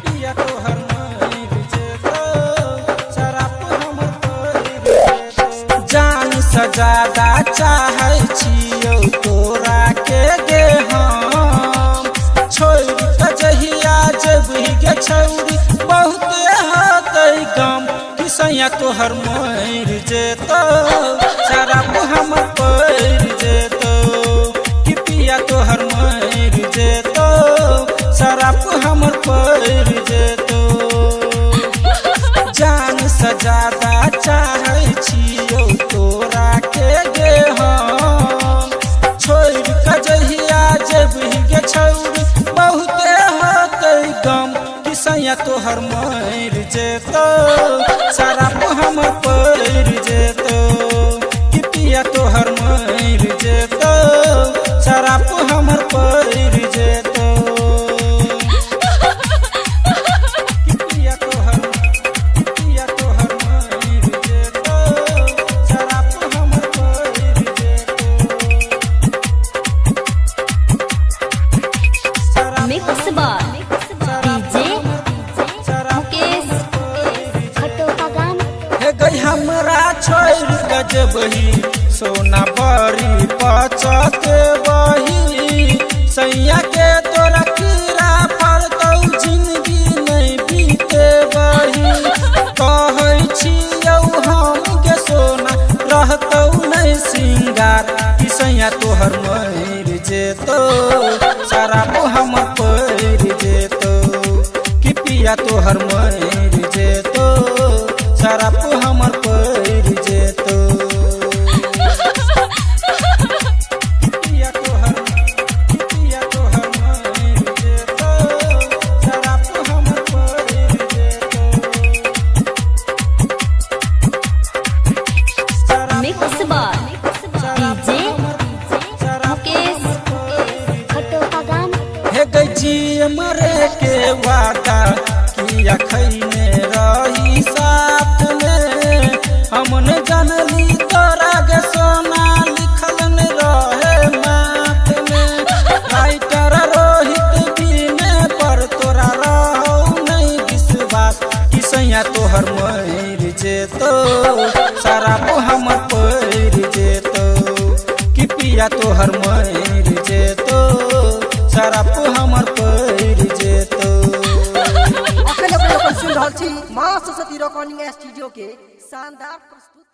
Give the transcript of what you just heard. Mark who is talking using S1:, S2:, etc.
S1: पिया तोहर मर जेतौ शराब हमर पड़ जेतौ। जान से ज्यादा चाहै छियौ तोरा के गे हम, छोड़ि के जहिया जेबही गे छौरी बहुते हेतै गम। कि सैया तोहर मर जेतौ शराब हमर पड़ जेतौ। कि पिया तोहर मर जेतौ शराब हमर पड़ जेतौ। जान से ज्यादा चाहै छियौ तोरा के गे हम, छोड़ि के जहिया जेबही गे छौरी बहुते हेतै गम। कि सैया तोहर मर जेतौ शराब हमर पड़ जेतौ। कि पिया तोहर मर जेतौ शराब हमर पड़ जेतौ। कि पिया तोहर, कि पिया तोहर मर जेतौ शराब हमर पड़ जेतौ।
S2: Mix by DJ Mukesh
S3: खटोपागान।
S1: हे गई हमरा छोड़ के जेबही सोना बड़ी पचते बही। सैया के तोरा कीड़ा पड़तौ जिंदगी नहीं बीते बही। कहै छियौ हम गे सोना रहतौ नहीं सिंगार। कि सैया तोहर मर जेतौ शराब हमर पड़ जेतौ। कि पिया तोहर मर जेतौ शराब हमर पड़ जेतौ। कि पिया तोहर, कि पिया तोहर मर जेतौ शराब हमर पड़ जेतौ।
S2: Mix by DJ Mukesh
S3: खटोपागान।
S1: हे गई जी मरे के वादा किया खैने रही साथ में। हमन जानली तोरा गे सोना लिखल न रहे माथ में। राइटर रोहित बिने पर तोरा रहौ नहीं विश्वास। कि सैया तोहर मर जेतौ शराब हमर पड़ जेतौ। कि पिया तोहर मर जेतौ शराब हमर पड़ जेतौ।
S4: अखन अपने अपन सुनि रहल छी माँ सरस्वती रिकॉर्डिंग स्टूडियो के शानदार प्रस्तुति।